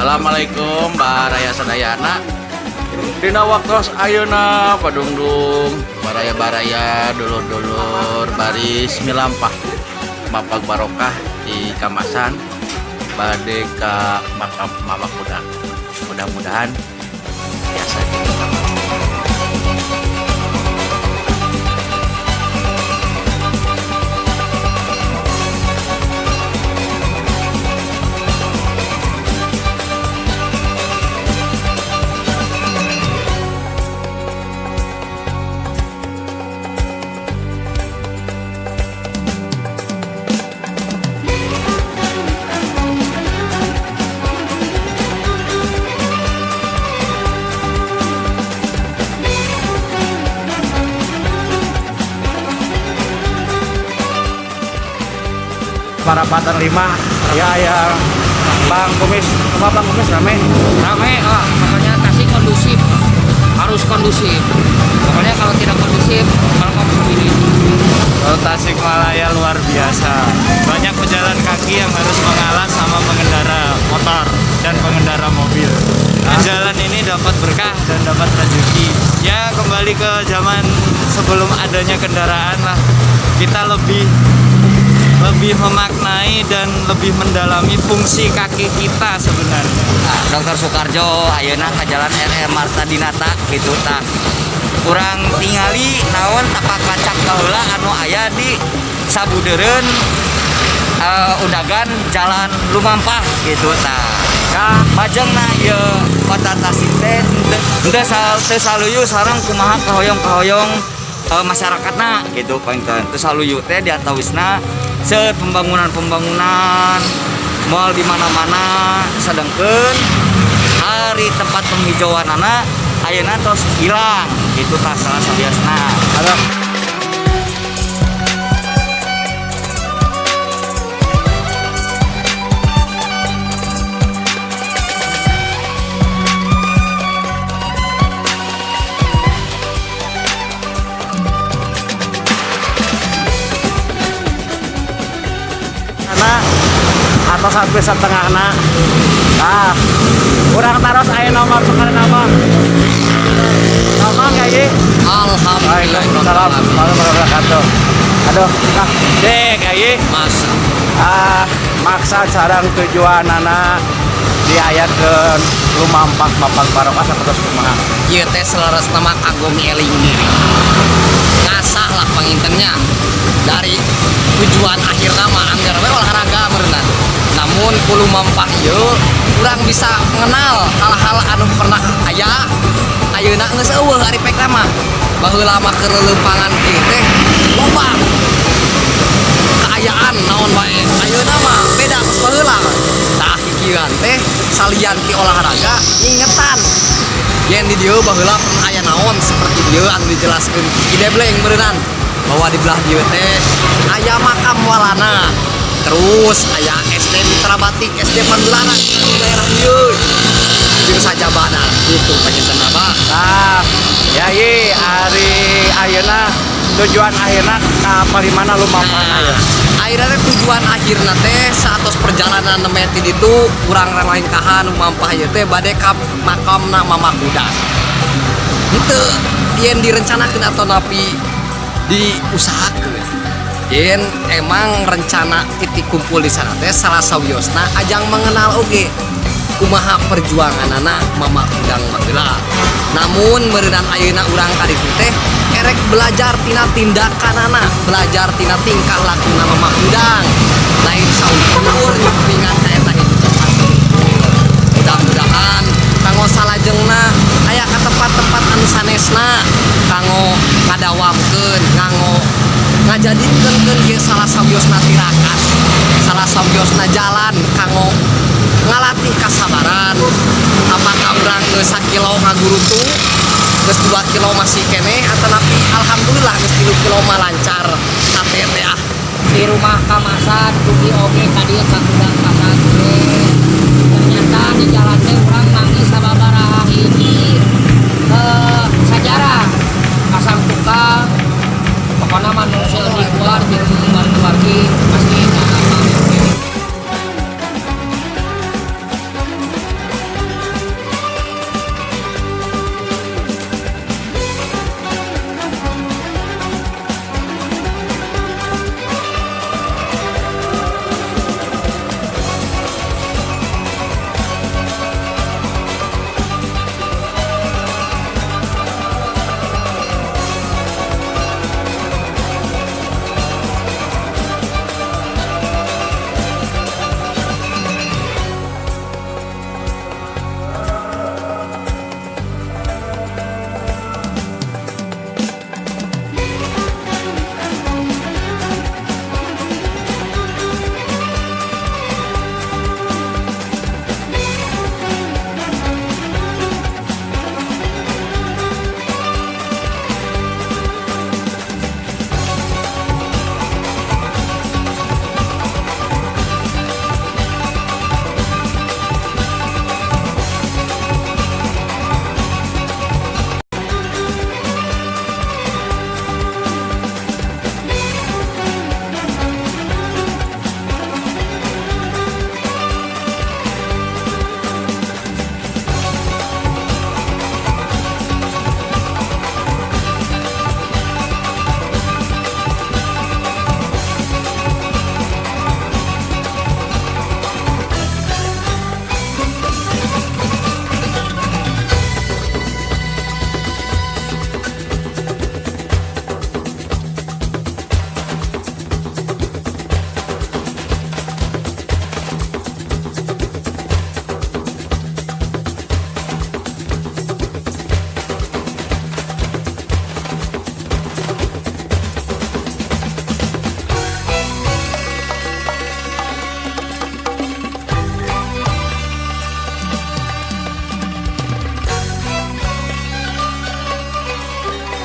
Assalamualaikum Baraya Sadayana. Dina waktos ayeuna padungdung baraya-baraya, dulur-dulur baris milampah mapag barokah di Kamasan bade ka makam Mama Kudang. Mudah-mudahan biasa. Parapatan 5 ya, ya Bang Kumis, apa Bang Kumis, rame? Rame lah pokoknya. Tasik kondusif, harus kondusif pokoknya. Kalau tidak kondusif, kalau sendiri. Kalau Tasikmalaya luar biasa. Banyak pejalan kaki yang harus mengalah sama pengendara motor dan pengendara mobil. Nah, jalan ini dapat berkah dan dapat rezeki. Ya, kembali ke zaman sebelum adanya kendaraan lah. Kita lebih lebih memaknai dan lebih mendalami fungsi kaki kita sebenarnya. Nah, Dr. Soekarjo ayeuna ka Jalan RM Marta Dinata gitu. Tah, kurang tingali naon tapak lacak baheula anu aya di sabudeureun undagan Jalan Lumampah gitu. Tah, majengna ieu kota Tasik teh henteu teu saluyu sareng kumaha kahoyong-kahoyong masyarakatna gitu. Panginten teu saluyu teh diantawisna seueur pembangunan-pembangunan mall di mana-mana, sedangkan ari tempat penghijauanana ayeuna tos hilang gitu. Tah, salah sawiosna. Halo. Karena atau sampai setengahna. Nah, kurang taros aya nomor sekali nama nama kayak. Alhamdulillah. Waalaikumsalam warahmatullahi wabarakatuh. Aduh, nah, deh kayak Mas. Ah, maksa sareng tujuanana diayakeun lumampah mapag barokah sapertos kumaha? Ieu teh saleresna mah kanggo mieling diri, ngasah lah pangintennya. Dari tujuan akhir nama anggar we olahraga meureunan, namun ku lumampah ieu kurang bisa mengenal hal-hal anu pernah aya, ayeuna geus euweuh. Ari pek mah baheula mah keur leuleumpangan kieu teh loba kaayaan naon wae, ayeuna mah beda kos baheula. Tah, kikieuan teh salian ti olahraga, ngingetan yen di dieu baheula pernah aya naon seperti dieu anu dijelaskeun Ki Debleng meureunan bahwa di belah dieu teh aya makam Walana, terus aya SD Mitra Batik, SD Pagelaran di daerah dieu jeung sajabana gitu panginten, Abah. Nah, ya ye ari ayeuna tujuan akhirna ka palimana lumampahna ya? Akhirnya teh tujuan akhirna teh saatos perjalanan nembe ti ditu kurang lengkahan lumampah ieu teh bade ka makamna Mama Kudang. Henteu yen direncanakeun atau napi diusahakeun. Yen emang rencana titik kumpul di sana teh salah sawiosna ajang mengenal oge kumaha perjuanganana Mama Kudang baheula. Namun meureunan ayeuna urang ka ditu teh erek belajar tina tindakanana, belajar tina tingkah lakuna Mama Kudang. Lain saukur nyupingan ka eta hiji tempat. Mudah-mudahan kanggo salajengna aya ka tempat-tempat anu sanesna kanggo ngadawamkeun, nganggo ngajadikeun keun ieu salah sawiosna tirakat, salah sawiosna jalan kanggo Ngalatih kasabaran. Apakah urang geus sakilo ngagurutu, geus 2 kilo masih keneh, atanapi alhamdulillah geus 3 kilo mah lancar hate teh ah. Di rumah Kamasan dugi oge ka dieu ka Gudang Kasad ge. Ternyata di jalan teh urang manggih sababaraha hiji sajarah pasang tukang, pokoknya mah nu seueur keluar jeung wargi-wargi pasti eta.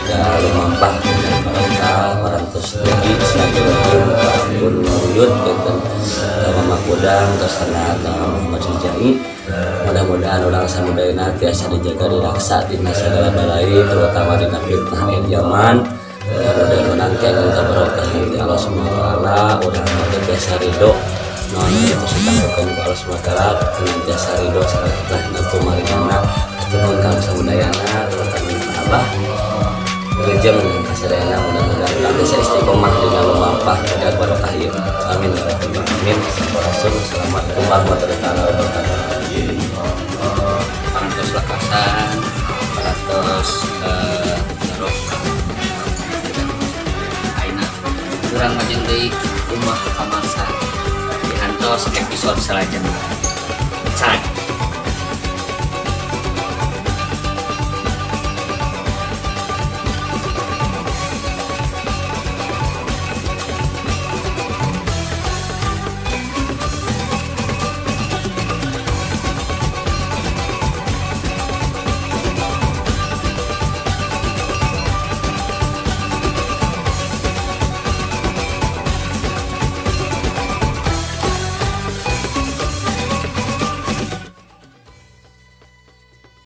Ya, lumampah barokah parantos dugi salajengna pun maruyut benten ka Mama Kudang tos ka Muhammad Sujai. Mudah-mudahan urang samudayana tiasa dijaga, diraksa tina segala balai, terutama dina fitnah akhir zaman. Mudah-mudahan urang kenging kabarokahan ti Allah Subhanahu wa taala, urang teh tiasa ridho naon itu ditangguhkeun ku Allah Subhanahu wa taala, tiasa ridho sareng ikhlasna kumarinana. Hatur nuhun ka samudayana, terutama ka Abah Wilujeng kasadayana. Mudah-mudahan urang bisa istiqomah dina lumampah pada barokah ieu. Amin ya rabbal alamin. Sampurasun. Assalamualaikum warahmatullahi wabarakatuh. Parantos lakasan, parantos barokah. Ayeuna urang majeng deui Rumah Kamasan. Diantos episode selanjutnya. Cak.